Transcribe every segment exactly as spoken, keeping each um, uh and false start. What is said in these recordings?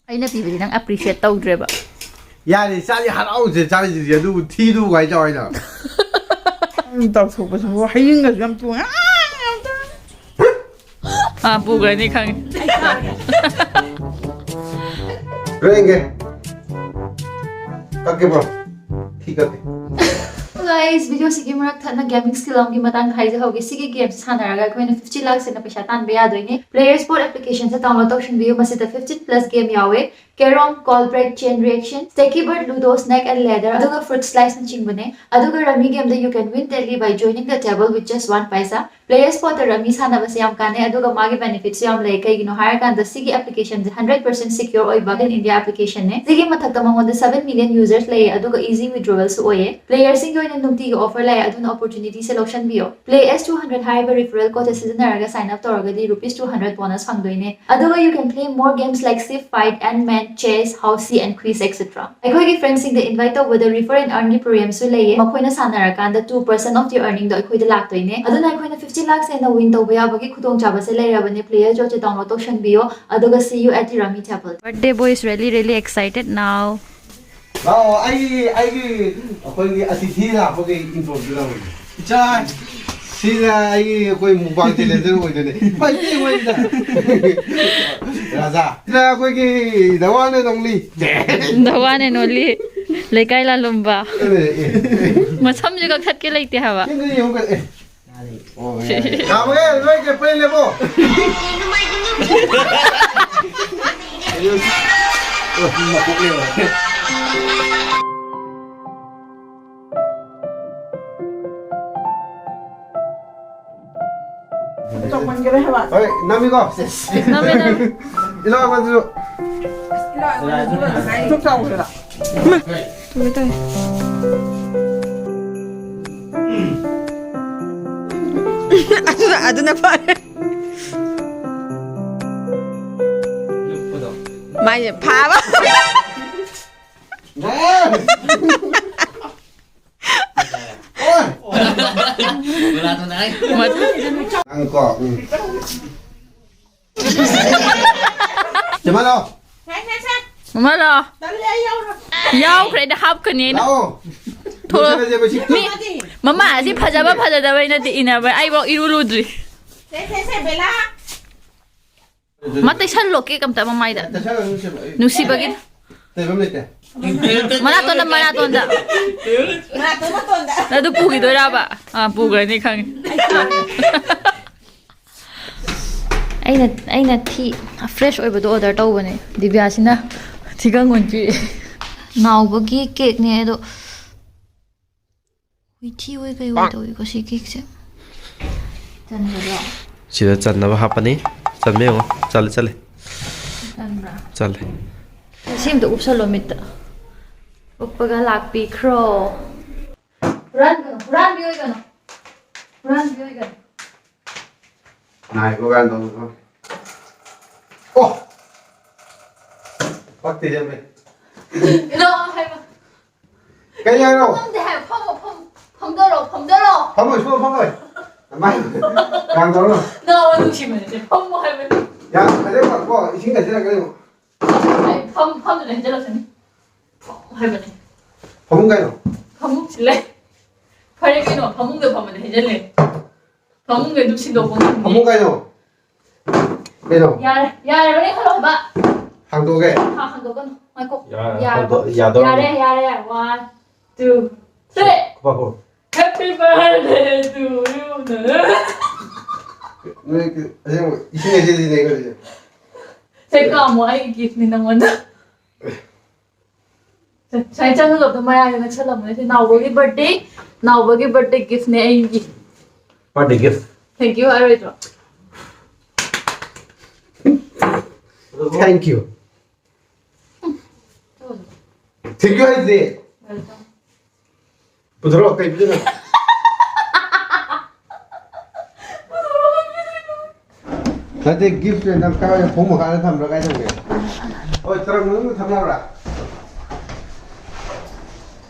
ꯑꯩꯅ ꯄꯤꯕꯗꯤ ꯅꯪ ꯑꯦꯄ꯭ꯔꯤꯁꯤꯌꯦꯠ ꯇꯧꯗ꯭ꯔꯦꯕ꯫ ꯌꯥꯔꯦ, ꯆꯥꯔꯤ ꯍꯔꯥꯎꯁꯦ ꯆꯥꯔꯤꯁꯤꯗꯤ, ꯑꯗꯨꯕꯨ ꯊꯤꯗꯨꯕꯨ ꯀꯥꯏ ꯆꯥꯎ ꯍꯥꯏꯅꯣ? ꯇꯧꯊꯣꯛꯄꯁꯤꯕꯨ ꯍꯌꯤꯡꯒꯁꯨ ꯌꯥꯝ ꯇꯣꯡꯉꯦ꯫ ꯑꯥ, ꯄꯨꯈ꯭ꯔꯅꯤ ꯈꯪꯉꯦ꯫ ꯂꯣꯏ ꯌꯦꯡꯒꯦ꯫ ꯀꯛꯀꯦ bro꯫ ꯊꯤ ꯀꯛꯀꯦ꯫ ꯒꯥꯏꯁ, ꯚꯤꯗꯤꯑꯣꯁꯤꯒꯤ ꯃꯔꯛ ꯊꯠꯅ ꯒꯦꯃꯤꯡ ꯁ꯭ꯀꯤꯜ ꯑꯃꯒꯤ ꯃꯇꯥꯡꯗ ꯍꯥꯏꯖꯍꯧꯒꯦ꯫ ꯁꯤꯒꯤ ꯒꯦꯝꯁꯦ ꯁꯥꯟꯅꯔꯒ ꯑꯩꯈꯣꯏꯅ ꯐꯤꯐꯇꯤ ꯂꯥꯛꯁ ꯍꯦꯟꯅ ꯄꯩꯁꯥ ꯇꯥꯟꯕ ꯌꯥꯗꯣꯏꯅꯦ꯫ ꯄ꯭ꯂꯦꯌꯔ ꯁ꯭ꯄꯣꯔꯠ ꯑꯦꯄ꯭ꯂꯤꯀꯦꯁꯟꯁꯦ ꯗꯥꯎꯟꯂꯣꯗ ꯇꯧꯁꯤꯟꯕꯤꯌꯨ꯫ ꯃꯁꯤꯗ fifteen plus game ꯌꯥꯎꯋꯦ꯫ Carrom, Call Break, Chain Reaction, Sticky Bird, Ludo, Snake and Ladder, ꯑꯗꯨꯒ Fruit Slice ꯅꯆꯤꯡꯕꯅꯦ꯫ ꯑꯗꯨꯒ Rummy game the you can win daily by joining the table with just one paisa꯫ Player ꯁ꯭ꯄꯣꯔꯠꯇ ꯔꯃꯤ ꯁꯥꯟꯅꯕꯁꯦ ꯌꯥꯝ ꯀꯥꯟꯅꯩ, ꯑꯗꯨꯒ ꯃꯥꯒꯤ ꯕꯦꯅꯤꯐꯤꯠꯁꯨ ꯌꯥꯝ ꯂꯩ꯫ ꯀꯩꯒꯤꯅꯣ ꯍꯥꯏꯔꯀꯥꯟꯗ ꯁꯤꯒꯤ ꯑꯦꯄ꯭ꯂꯤꯀꯦꯁꯟꯁꯦ ꯍꯟꯗ꯭ꯔꯦꯠ ꯄꯔꯁꯦꯟ ꯁꯤꯀ꯭ꯌꯣꯔ ꯑꯣꯏꯕ ꯄꯦꯟ ꯏꯟꯗꯤꯌꯥ ꯑꯦꯄ꯭ꯂꯤꯀꯦꯁꯟꯅꯦ꯫ ꯁꯤꯒꯤ ꯃꯊꯛꯇ ꯃꯉꯣꯟꯗ seven million users ꯂꯩꯌꯦ, ꯑꯗꯨꯒ ꯏꯖꯤ ꯋꯤꯗ꯭ꯔꯣꯋꯦꯜꯁꯨ ꯑꯣꯏꯌꯦ꯫ ꯄ꯭ꯂꯦꯌꯔꯁꯤꯡꯒꯤ ꯑꯣꯏꯅ ꯅꯨꯡꯇꯤꯒꯤ ꯑꯣꯐꯔ ꯂꯩ, ꯑꯗꯨꯅ ꯑꯣꯄꯣꯔꯆꯨꯅꯤꯇꯤꯁꯦ ꯂꯧꯁꯟꯕꯤꯌꯣ꯫ Play S two hundred ꯍꯥꯏꯔꯤꯕ ꯔꯤꯐꯔꯦꯜ ꯀꯣꯗꯁꯦ ꯁꯤꯖꯤꯟꯅꯔꯒ ꯁꯥꯏꯟ ꯑꯞ ꯇꯧꯔꯒꯗꯤ ꯔꯨꯄꯤꯁ ꯇꯨ ꯍꯟꯗ꯭ꯔꯦꯠ ꯕꯣꯅꯁ ꯐꯪꯗꯣꯏꯅꯦ꯫ ꯑꯗꯨꯒ you can play more games like Civ Fight, Ant Man, Chess, Housey and Quiz, et cetera꯫ ꯑꯩꯈꯣꯏꯒꯤ ꯐ꯭ꯔꯦꯟꯁꯤꯡꯗ ꯏꯟꯚꯥꯏꯠ ꯇꯧꯕꯗ ꯔꯤꯐꯔ ꯑꯦꯟ ꯑꯔꯟꯒꯤ ꯄ꯭ꯔꯣꯒ꯭ꯔꯥꯝꯁꯨ ꯂꯩꯌꯦ꯫ ꯃꯈꯣꯏꯅ ꯁꯥꯟꯅꯔꯀꯥꯟꯗ two percent of the earning ꯗꯣ ꯑꯩꯈꯣꯏꯗ ꯂꯥꯛꯇꯣꯏꯅꯦ꯫ ꯑꯗꯨꯅ ꯑꯩꯈꯣꯏꯅ fifty lakhs ꯍꯦꯟꯅ ꯋꯤꯟ ꯇꯧꯕ ꯌꯥꯕꯒꯤ ꯈꯨꯗꯣꯡꯆꯥꯕꯁꯦ ꯂꯩꯔꯕꯅꯦ꯫ ꯄ꯭ꯂꯦꯌꯔ ꯖꯣꯠꯁꯦ ꯗꯥꯎꯟꯂꯣꯗ ꯇꯧꯁꯟꯕꯤꯌꯣ, ꯑꯗꯨꯒ see you at the Rummy table꯫ Birthday boy is really, really excited now. ꯂꯥꯛꯑꯣ, ꯑꯩꯒꯤ ꯑꯩꯒꯤ ꯑꯩꯈꯣꯏꯒꯤ ꯑꯇꯤꯊꯤ ꯂꯥꯛꯄꯒꯤ ꯏꯟꯇ꯭ꯔꯣꯗꯨ ꯇꯧꯔꯒꯦ꯫ ꯏꯆꯥ, ꯁꯤꯅ ꯑꯩꯒꯤ ꯑꯩꯈꯣꯏ ꯃꯨꯛꯕꯥꯡ ꯆꯦꯂꯦꯟꯖꯔ ꯑꯣꯏꯗꯣꯏꯅꯦ꯫ ꯏꯃꯥꯏ, ꯏꯃꯥꯏ, ꯏꯃꯥꯏ꯫ ꯔꯥꯖꯥ, ꯁꯤꯅ ꯑꯩꯈꯣꯏꯒꯤ the one and only꯫ The one and only ꯂꯩꯀꯥꯏ ꯂꯥꯂꯣꯝꯕ꯫ ꯑꯦ, ꯑꯦ, ꯃꯁꯝꯁꯨ ꯀꯛꯊꯠꯀꯦ ꯂꯩꯇꯦ ꯍꯥꯏꯕ꯫ ꯁꯤꯅ ꯌꯦꯡꯉꯨ ꯀꯩꯅꯣ꯫ ꯑꯦ꯫ ꯑꯣ, ꯌꯥꯔꯦ꯫ ꯀꯥꯃꯒꯦ, ꯂꯣꯏ ꯀꯦ, ꯄꯨꯂꯞ ꯂꯦꯞꯄꯣ꯫ ꯆꯥꯎꯃꯟꯈꯔꯦ ꯍꯥꯏꯕ꯫ ꯍꯣꯏ, ꯅꯝꯃꯤꯀꯣ꯫ ꯅꯝꯃꯦ, ꯅꯝꯃꯦ꯫ ꯏꯂꯥ ꯑꯃꯗꯨꯁꯨ꯫ ꯁꯨꯛ ꯆꯥꯎꯈ꯭ꯔꯦꯗ꯫ ꯇꯨꯒꯦ ꯇꯧꯋꯦ꯫ ꯑꯗꯨꯅ ꯑꯗꯨꯅ ꯐꯔꯦ꯫ ꯃꯥꯏꯁꯦ ꯐꯥꯕ꯫ ꯅꯪ ꯀꯣ, ꯎꯝ꯫ ꯆꯦꯃꯥꯂꯣ꯫ ꯃꯃꯥ ꯂꯥꯛꯑꯣ꯫ ꯇꯜꯂꯦ, ꯑꯩ ꯌꯥꯎꯔꯣꯏ꯫ ꯌꯥꯎꯈ꯭ꯔꯦ, ꯑꯩꯅ ꯍꯥꯞꯀꯅꯤ ꯑꯩꯅ꯫ ꯂꯥꯛꯑꯣ꯫ ꯊꯣꯛꯂꯛꯑꯣ꯫ ꯂꯣꯏꯁꯤꯜꯂꯁꯦ ꯃꯁꯤ꯫ ꯃꯤ, ꯃꯃꯥ ꯑꯁꯤ ꯐꯖꯕ ꯐꯖꯗꯕꯩ ꯅꯠꯇꯦ ꯏꯟꯅꯕ, ꯑꯩꯐꯥꯎ ꯏꯔꯨ ꯂꯨꯗ꯭ꯔꯤ꯫ ꯁꯦ, ꯁꯦ, ꯁꯦ, ꯕꯦꯂꯥ꯫ ꯃꯥ ꯇꯩꯁꯜꯂꯣ ꯀꯦꯛ ꯑꯝꯇ ꯃꯃꯥꯏꯗ꯫ ꯇꯩꯁꯜꯂꯣ, ꯅꯨꯡꯁꯤꯕ꯫ ꯅꯨꯡꯁꯤꯕꯒꯤ꯫ ꯇꯩꯐꯝ ꯂꯩꯇꯦ꯫ ꯃꯅꯥꯇꯣꯟꯗ, ꯃꯅꯥꯇꯣꯟꯗ꯫ ꯃꯅꯥꯇꯣꯟ ꯃꯇꯣꯟꯗ꯫ ꯑꯗꯨ ꯄꯨꯈꯤꯗꯣꯏꯔꯕ? ꯑꯥ, ꯄꯨꯈ꯭ꯔꯅꯤ ꯈꯪꯉꯦ꯫ ꯑꯩꯅ, ꯑꯩꯅ ꯊꯤ ꯐ꯭ꯔꯦꯁ ꯑꯣꯏꯕꯗꯣ ꯑꯣꯔꯗꯔ ꯇꯧꯕꯅꯦ, ꯗꯤꯕꯤꯌꯥꯁꯤꯅ ꯊꯤꯒꯪ ꯑꯣꯏꯅ ꯄꯤꯔꯛꯑꯦ꯫ ꯅꯥꯎꯕꯒꯤ ꯀꯦꯛꯅꯦ ꯑꯗꯣ, ꯍꯨꯏꯊꯤ ꯑꯣꯏ ꯀꯩ ꯑꯣꯏ ꯇꯧꯏꯀꯣ ꯁꯤ ꯀꯦꯛꯁꯦ꯫ ꯆꯟꯒꯗ꯭ꯔꯣ? ꯁꯤꯗ ꯆꯟꯅꯕ ꯍꯥꯞꯄꯅꯤ꯫ ꯆꯟꯕ ꯌꯦꯡꯉꯣ꯫ ꯆꯜꯂꯦ, ꯆꯜꯂꯦ꯫ ꯆꯟꯕ꯭ꯔꯥ? ꯆꯜꯂꯦ꯫ ꯁꯤ ꯑꯝꯇ ꯎꯞꯁꯜꯂꯣ ꯃꯤꯠꯇ꯫ ꯎꯞꯄꯒ ꯂꯥꯛꯄꯤꯈ꯭ꯔꯣ꯫ ꯍꯨꯔꯥꯟꯒꯅꯨ, ꯍꯨꯔꯥꯟꯕꯤ ꯑꯣꯏꯒꯅꯨ꯫ ꯍꯨꯔꯥꯟꯕꯤ ꯑꯣꯏꯒꯅꯨ꯫ ꯉꯥꯏꯈꯣ, ꯀꯥꯏꯅ ꯇꯧꯕꯗꯣ꯫ ꯑꯣ! ꯄꯛꯇꯦ, ꯏꯌꯥꯝꯕ꯫ ꯀꯩꯅꯣ ꯍꯥꯏꯕ꯫ ꯀꯩ ꯍꯥꯏꯅꯣ? ꯐꯝꯗꯦ ꯍꯥꯏꯕ, ꯐꯝꯃꯣ, ꯐꯝ-, ꯐꯝꯗꯔꯣ, ꯐꯝꯗꯔꯣ꯫ ꯐꯝꯃꯣꯏ, ꯁꯨꯡꯐꯝ ꯐꯝꯃꯣꯏ꯫ ꯀꯃꯥꯏ? ꯀꯌꯥꯝ ꯇꯧꯔꯣ? ꯅꯥꯕ ꯅꯨꯡꯁꯤꯃꯟꯗꯦ, ꯐꯝꯃꯣ ꯍꯥꯏꯕꯅꯤ꯫ ꯌꯥꯝ ꯐꯖꯩ, ꯐꯝꯃꯣ, ꯏꯁꯤꯡ ꯊꯛꯆꯤꯜꯂꯛꯀꯅꯤ꯫ ꯑꯩ ꯐꯝ-, ꯐꯝꯗꯨꯅ ꯍꯦꯟꯖꯜꯂꯛꯀꯅꯤ꯫ ꯐꯝꯃꯣ ꯍꯥꯏꯕꯅꯤ꯫ ꯐꯃꯨꯡ ꯀꯥꯏꯅꯣ? ꯐꯃꯨꯡꯁꯤ ꯂꯩ꯫ ꯐꯔꯦ ꯀꯩꯅꯣ, ꯐꯃꯨꯡꯗ ꯐꯝꯕꯗ ꯍꯦꯟꯖꯜꯂꯦ꯫ ꯐꯃꯨꯡꯒ ꯑꯗꯨꯝ ꯁꯤꯟꯗꯣꯛꯄ ꯉꯝꯗꯦ꯫ ꯐꯃꯨꯡ ꯀꯥꯏꯅꯣ? ꯀꯩꯅꯣ? ꯌꯥꯔꯦ, ꯌꯥꯔꯕꯅꯦ, ꯈꯜꯂꯣ ꯍꯥꯏꯕ꯫ ꯍꯥꯡꯗꯣꯛꯑꯒꯦ? ꯍꯥ, ꯍꯥꯡꯗꯣꯛꯀꯅꯨ꯫ ꯉꯥꯏꯈꯣ꯫ ꯌꯥꯔꯦ, ꯌꯥꯔꯦ, ꯍꯥꯡꯗꯣꯛ-, ꯌꯥꯗꯧꯔꯕꯅꯤ꯫ ꯌꯥꯔꯦ, ꯌꯥꯔꯦ, ꯌꯥꯔꯦ꯫ One, two, three꯫ ꯈꯨꯕꯥꯛ ꯈꯨ꯫ Happy birthday to you. ꯅꯣꯏ ꯑꯁꯦꯡꯕ ꯏꯁꯤꯡ ꯍꯩꯖꯤꯜꯂꯤꯅꯦ ꯑꯩꯈꯣꯏꯁꯦ꯫ ꯁꯦ, ꯀꯥꯝꯃꯣ, ꯑꯩꯒꯤ gift ꯅꯤ ꯅꯪꯉꯣꯟꯗ꯫ ꯁꯦ, ꯁꯨꯃꯥꯏꯅ ꯆꯪꯉꯒ ꯑꯝꯇ ꯃꯌꯥꯏꯗ ꯅꯛꯁꯜꯂꯝꯃꯣꯅꯦ꯫ ꯁꯤ ꯅꯥꯎꯕꯒꯤ birthday, ꯅꯥꯎꯕꯒꯤ birthday gift ꯅꯦ ꯑꯩꯒꯤ꯫ Birthday gift꯫ Thank you ꯍꯥꯏꯔꯣꯏꯗ꯭ꯔꯣ? Thank you꯫ Thank you ꯍꯥꯏꯗꯨꯗꯤ꯫ Welcome꯫ ꯄꯨꯊꯣꯔꯛꯑꯣ, ꯀꯩ ꯄꯤꯗꯣꯏꯅꯣ? ꯅꯠꯇꯦ, gift ꯅꯪ ꯀꯥꯏ ꯐꯃꯨꯡ ꯃꯈꯥꯗ ꯊꯝꯕ꯭ꯔꯥ, ꯀꯥꯏ ꯊꯝꯒꯦ? ꯍꯣꯏ, ꯇ꯭ꯔꯪ ꯃꯅꯨꯡꯗ ꯊꯝ ꯌꯥꯕ꯭ꯔꯥ?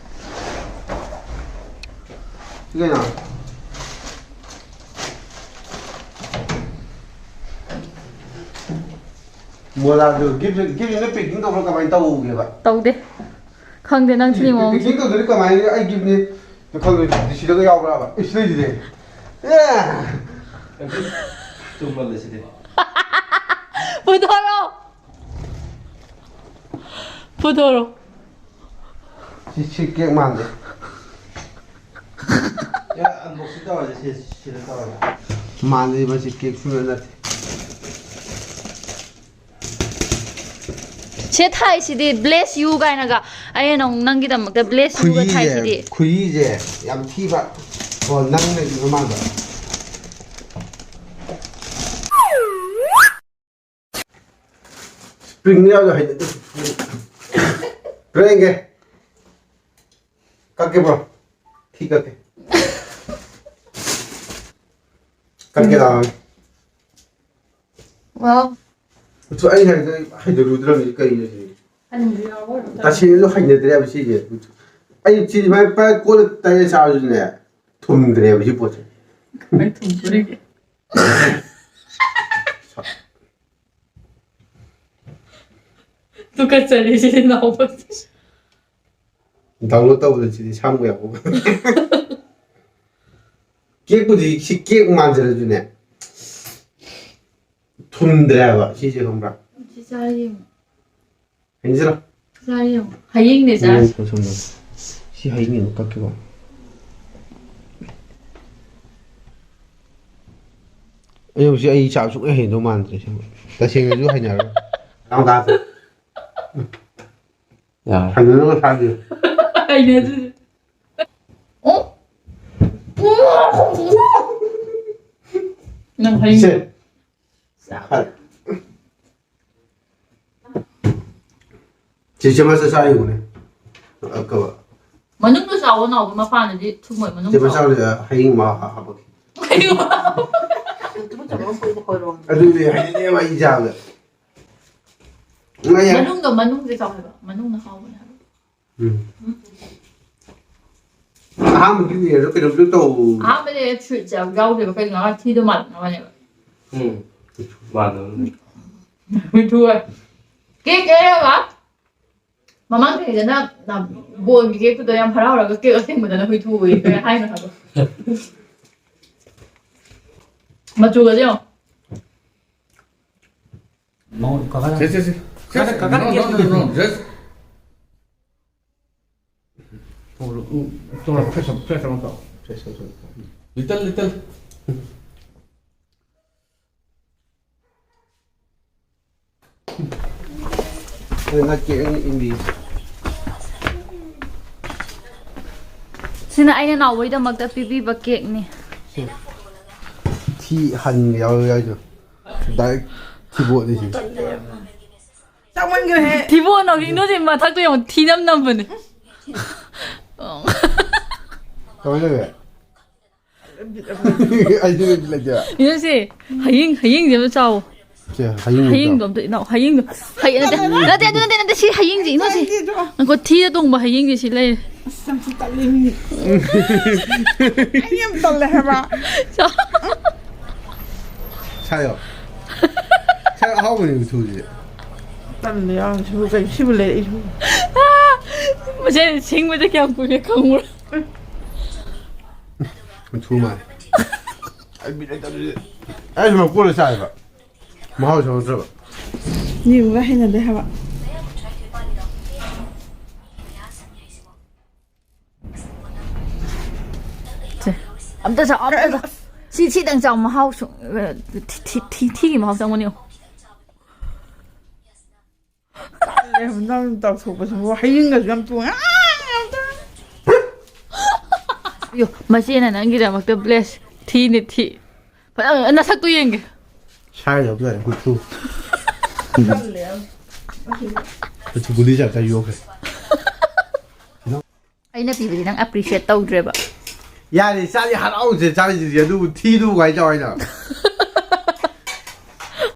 ꯁꯤ ꯀꯩꯅꯣ? ꯃꯣꯖꯥꯗꯨ ꯒꯤꯐ ꯒꯤꯐꯁꯤꯅ ꯄꯦꯀꯤꯡ ꯇꯧꯕ꯭ꯔꯣ ꯀꯃꯥꯏꯅ ꯇꯧꯒꯦꯕ? ꯇꯧꯗꯦ꯫ ꯈꯪꯗꯦ ꯅꯪ ꯊꯤꯅꯤꯡ ꯃꯑꯣꯡꯁꯦ꯫ ꯄꯦꯀꯤꯡ ꯇꯧꯗꯣꯏꯅꯤ ꯀꯃꯥꯏꯅ? ꯑꯩ ꯒꯤꯐꯅꯤ ꯈꯜꯂꯣꯏ꯫ ꯗꯤꯁꯤꯗꯒ ꯌꯥꯎꯕ꯭ꯔꯕ? ꯏꯁ ꯂꯩꯁꯤꯗꯤ꯫ ꯑꯦ! ꯆꯨꯝꯃꯜꯂꯦ ꯁꯤꯗꯤ꯫ ꯄꯨꯊꯣꯔꯛꯑꯣ꯫ ꯄꯨꯊꯣꯔꯛꯑꯣ꯫ ꯁꯤ ꯁꯤ ꯀꯦꯛ ꯃꯥꯟꯗꯦ꯫ ꯌꯥ, ꯑꯟꯕꯣꯛꯁꯤꯡ ꯇꯧꯔꯁꯦ ꯁꯤ ꯁꯤꯗ ꯇꯧꯔꯁꯦ꯫ ꯃꯥꯟꯗꯦ, ꯃꯁꯤ ꯀꯦꯛ ꯁꯨꯡꯅ ꯅꯠꯇꯦ꯫ ꯁꯦ ꯊꯥꯏꯁꯤꯗꯤ bless you ꯀꯥꯏꯅꯒ꯫ ꯑꯩꯅ ꯅꯪ ꯅꯪꯒꯤꯗꯃꯛꯇ bless you ꯒ ꯊꯥꯏꯁꯤꯗꯤ꯫ ꯈꯨꯌꯤꯁꯦ ꯌꯥꯝ ꯊꯤꯕ꯫ ꯑꯣ, ꯅꯪꯅ ꯏꯕ ꯃꯥꯟꯕ꯫ ꯁ꯭ꯄ꯭ꯔꯤꯡ ꯌꯥꯎꯗ ꯍꯩꯅꯗꯦ꯫ ꯔꯦꯡꯒꯦ꯫ ꯀꯛꯀꯦ ꯕ꯭ꯔꯣ꯫ ꯊꯤ ꯀꯛꯀꯦ꯫ ꯀꯛꯀꯦ ꯂꯥꯛꯑꯣ꯫ ꯋꯥꯎ꯫ ꯑꯗꯨ ꯑꯩ ꯍꯥꯏꯗꯣ ꯍꯩꯅꯔꯨꯗ꯭ꯔꯕꯅꯤ ꯀꯩꯅꯣ ꯁꯤꯅꯤ꯫ ꯇꯁꯦꯡꯅꯁꯨ ꯍꯩꯅꯗ꯭ꯔꯦꯕ ꯁꯤꯁꯦ꯫ ꯑꯩ ꯁꯤ ꯁꯨꯃꯥꯏꯅ ꯄꯥꯏ ꯀꯣꯜꯂ ꯇꯩꯔ ꯆꯥꯕꯁꯨꯅꯦ ꯊꯨꯝꯗ꯭ꯔꯦꯕ ꯁꯤ ꯄꯣꯠꯁꯦ꯫ ꯀꯃꯥꯏꯅ ꯊꯨꯝꯗꯣꯔꯤꯒꯦ? ꯇꯨꯀꯠꯆꯔꯤ ꯁꯤꯗꯤ ꯅꯥꯎꯕꯁꯦ꯫ ꯗꯥꯎꯟꯂꯣꯗ ꯇꯧꯕꯗ ꯁꯤꯗꯤ ꯁꯝꯒ ꯌꯥꯎꯕ꯫ ꯀꯦꯛꯄꯨꯗꯤ ꯁꯤ ꯀꯦꯛ ꯃꯥꯟꯖꯔꯁꯨꯅꯦ ꯊꯨꯝꯗ꯭ꯔꯦ ꯍꯥꯏꯕ ꯁꯤꯁꯦ ꯈꯪꯕ꯭ꯔꯥ? ꯁꯤ ꯆꯥꯔ ꯌꯦꯡꯉꯣ꯫ ꯍꯦꯟꯖꯤꯔꯣ꯫ ꯆꯥꯔ ꯌꯦꯡꯉꯣ꯫ ꯍꯌꯦꯡꯅꯦ ꯆꯥꯔ꯫ ꯁꯤ ꯍꯩꯅꯤꯡꯕ ꯀꯛꯈꯤꯕ꯫ ꯑꯩ ꯍꯧꯖꯤꯛ ꯑꯩ ꯆꯥꯕ ꯁꯨꯡꯍꯩ ꯍꯩꯅꯗꯧ ꯃꯥꯟꯗ꯭ꯔꯦ ꯁꯤꯃ꯫ ꯇꯁꯦꯡꯅꯁꯨ ꯍꯩꯅꯔꯣꯏ꯫ ꯌꯥꯔꯦ꯫ ꯍꯩꯅꯗꯕ ꯁꯥꯗꯦ꯫ ꯍꯩꯅꯗ꯭ꯔꯤ꯫ ꯑꯣ? ꯅꯪ ꯍꯩ꯫ ꯁꯦ꯫ ꯆꯦ, ꯆꯦ ꯃꯆꯥ ꯆꯥ ꯌꯦꯡꯉꯨꯅꯦ꯫ ꯑ, ꯀꯕ-, ꯃꯅꯨꯡꯗ ꯆꯥꯎꯑꯣ ꯅꯥꯎꯕ, ꯃꯄꯥꯟꯗꯗꯤ ꯊꯨꯝꯃꯣꯏ ꯃꯅꯨꯡ ꯆꯦ ꯆꯥꯎ꯫ ꯃꯆꯥ ꯍꯣꯏꯗ ꯍꯌꯤꯡ ꯃꯥ ꯍꯥ-, ꯍꯥꯄꯛꯀꯦ꯫ ꯑꯗꯨꯗꯤ ꯍꯩꯅꯗꯦꯕ ꯑꯩ ꯆꯥꯕꯗ꯫ ꯉꯥ ꯌꯥ-, ꯃꯅꯨꯡꯗ, ꯃꯅꯨꯡꯁꯦ ꯆꯥꯎ ꯍꯥꯏꯕ꯫ ꯃꯅꯨꯡꯅ ꯍꯥꯎꯕꯅꯦ ꯍꯥꯏꯕ꯫ ꯎꯝ꯫ ꯑꯍꯥꯟꯕꯒꯤ layer ꯗꯣ ꯀꯩꯅꯣꯝꯁꯨ ꯇꯧ-, ꯑꯍꯥꯟꯕꯗꯤ ꯁ꯭ꯋꯤꯠꯁꯦ ꯌꯥꯝ ꯌꯥꯎꯗꯦꯕ, ꯀꯩꯅꯣ ꯊꯤꯗꯣ ꯃꯥꯟꯅꯕꯅꯦꯕ꯫ ꯎꯝ꯫ ꯃꯥꯟꯅꯕꯅꯦ꯫ ꯍꯨꯏꯊꯨ ꯍꯥꯏ꯫ ꯀꯦꯛ ꯂꯩꯔꯒ ꯃꯃꯥꯡ ꯆꯍꯤꯗꯅ ꯕꯣꯜꯒꯤ ꯀꯦꯛꯇꯨꯗ ꯌꯥꯝ ꯍꯔꯥꯎꯔꯒ ꯀꯦꯛ ꯑꯁꯦꯡꯕꯗꯅ ꯍꯨꯏꯊꯨ ꯑꯣꯏ꯫ ꯀꯩ ꯍꯥꯏꯅꯣ ꯍꯥꯏꯕ? ꯃꯆꯨꯒꯁꯦ ꯌꯦꯡꯉꯣ꯫ ꯃꯉꯣꯟ ꯀꯀꯥꯅ ꯁꯦ, ꯁꯦ, ꯁꯦ꯫ ꯀꯀꯥꯅ, ꯀꯀꯥꯅ No, no, cake no, no, no, just ꯇꯧꯔꯣ, ꯎꯝ, ꯇꯧꯔꯣ, fresh up, fresh up ꯑꯃ ꯇꯧ꯫ Fresh up, fresh up꯫ Little, little꯫ ꯑꯩ ꯉꯥ ꯀꯦꯛ ꯑꯅꯤ ꯏꯟꯕꯤ꯫ ꯁꯤꯅ ꯑꯩꯅ ꯅꯥꯎꯕꯩꯗꯃꯛꯇ ꯄꯤꯕꯤꯕ ꯀꯦꯛꯅꯤ꯫ ꯊꯤ ꯍꯟ ꯌꯥꯎ ꯌꯥꯎꯏꯗꯣ꯫ Direct ꯊꯤꯕꯣꯠꯅꯤ ꯁꯤ꯫ ꯆꯥꯎꯃꯟꯈ꯭ꯔꯦꯍꯦ꯫ ꯊꯤꯕꯣꯠ ꯅꯧꯔꯤꯅꯣꯁꯦ ꯃꯊꯛꯇ ꯌꯦꯡꯉꯣ, ꯊꯤ ꯅꯝ ꯅꯝꯕꯅꯦ꯫ ꯀꯃꯥꯏꯅ ꯇꯧꯒꯦ? ꯑꯩꯁꯨ ꯂꯩꯇꯦ꯫ ꯏꯅꯣꯁꯦ, ꯍꯌꯤꯡ, ꯍꯌꯤꯡꯁꯦ ꯑꯃ ꯆꯥꯎ꯫ ꯁꯦ, ꯍꯌꯤꯡꯗꯣ꯫ ꯍꯌꯤꯡꯗꯣ ꯑꯝꯇ ꯏꯅꯥꯎ, ꯍꯌꯤꯡꯗꯣ꯫ ꯍꯌꯤꯡ ꯅꯠꯇꯦ, ꯅꯠꯇꯦ, ꯅꯠꯇꯦ, ꯅꯠꯇꯦ, ꯁꯤ ꯍꯌꯤꯡꯁꯦ, ꯏꯅꯣꯁꯦ꯫ ꯆꯥꯅꯤꯡꯗꯦ ꯑꯗꯣ꯫ ꯉꯥꯏꯈꯣ, ꯊꯤꯗ ꯇꯣꯡꯕ ꯍꯌꯤꯡꯁꯦ ꯁꯤ ꯂꯩꯔꯦ꯫ ꯑꯁ, ꯌꯥꯝ ꯊꯤ ꯇꯜꯂꯦ ꯃꯤ꯫ ꯑꯩ ꯌꯥꯝ ꯇꯜꯂꯦ ꯍꯥꯏꯕ꯫ ꯆꯥꯎ꯫ ꯁꯥꯏꯌꯣ꯫ ꯁꯥꯏ ꯑꯍꯥꯎꯕꯅꯦ ꯎꯊꯨꯁꯦ꯫ ꯇꯜꯂꯦ ꯌꯥꯝ꯫ ꯁꯤꯕꯨ ꯀꯩ, ꯁꯤꯕꯨ ꯂꯩꯔꯛꯏꯁꯤꯕꯨ꯫ ꯃꯁꯦ ꯁꯤꯡꯕꯗ ꯀꯌꯥꯝ ꯀꯨꯏꯔꯦ ꯈꯪꯕ꯭ꯔꯥ? ꯎꯊꯨ ꯃꯥꯜꯂꯦ꯫ ꯑꯩ ꯕꯤꯠ ꯂꯩꯇꯕꯁꯤꯗꯤ꯫ ꯑꯩ ꯁꯨꯃꯥꯏꯅ ꯀꯣꯠꯂ ꯆꯥꯏꯕ꯫ ꯃꯍꯥꯎ ꯁꯧꯔꯛꯇ꯭ꯔꯕ꯫ ꯌꯦꯡꯕ ꯍꯩꯅꯗꯦ ꯍꯥꯏꯕ꯫ ꯁꯦ, ꯑꯝꯇ ꯆꯥꯎ, ꯑꯝꯇ ꯆꯥꯎ꯫ ꯁꯤ, ꯁꯤꯗꯪ ꯆꯥꯎ, ꯃꯍꯥꯎ ꯁꯨꯝ, ꯊꯤ, ꯊꯤ, ꯊꯤ, ꯊꯤꯒꯤ ꯃꯍꯥꯎ ꯆꯪꯕꯅꯤ ꯌꯦꯡꯉꯣ꯫ ꯇꯜꯂꯦ, ꯅꯪ ꯇꯧꯊꯣꯛꯄꯁꯤꯕꯨ ꯍꯌꯤꯡꯒꯁꯨ ꯌꯥꯝ ꯇꯣꯡꯉꯦ꯫ ꯑꯥ, ꯌꯥꯝ ꯇꯜꯂꯦ꯫ ꯑꯌꯣ, ꯃꯆꯦꯅ ꯅꯪꯒꯤꯗꯃꯛꯇ bless꯫ ꯊꯤꯅꯦ, ꯊꯤ꯫ ꯐꯖꯅ ꯅꯁꯛꯇꯨ ꯌꯦꯡꯒꯦ꯫ ꯁꯥꯏꯗꯕ ꯌꯥꯔꯦ, ꯀꯨꯊꯨ꯫ ꯀꯨꯊꯨ ꯒꯨꯂꯤ ꯆꯥꯕ ꯆꯥ ꯌꯣꯛꯈ꯭ꯔꯦ꯫ ꯑꯩꯅ ꯄꯤꯕꯗꯤ ꯅꯪ appreciate ꯇꯧꯗ꯭ꯔꯦꯕ꯫ ꯌꯥꯔꯦ, ꯆꯥꯔꯤ ꯍꯔꯥꯎꯁꯦ, ꯆꯥꯔꯤꯁꯤꯗꯤ, ꯑꯗꯨꯕꯨ ꯊꯤꯗꯨꯕꯨ ꯀꯥꯏ ꯆꯥꯎ ꯍꯥꯏꯅꯣ?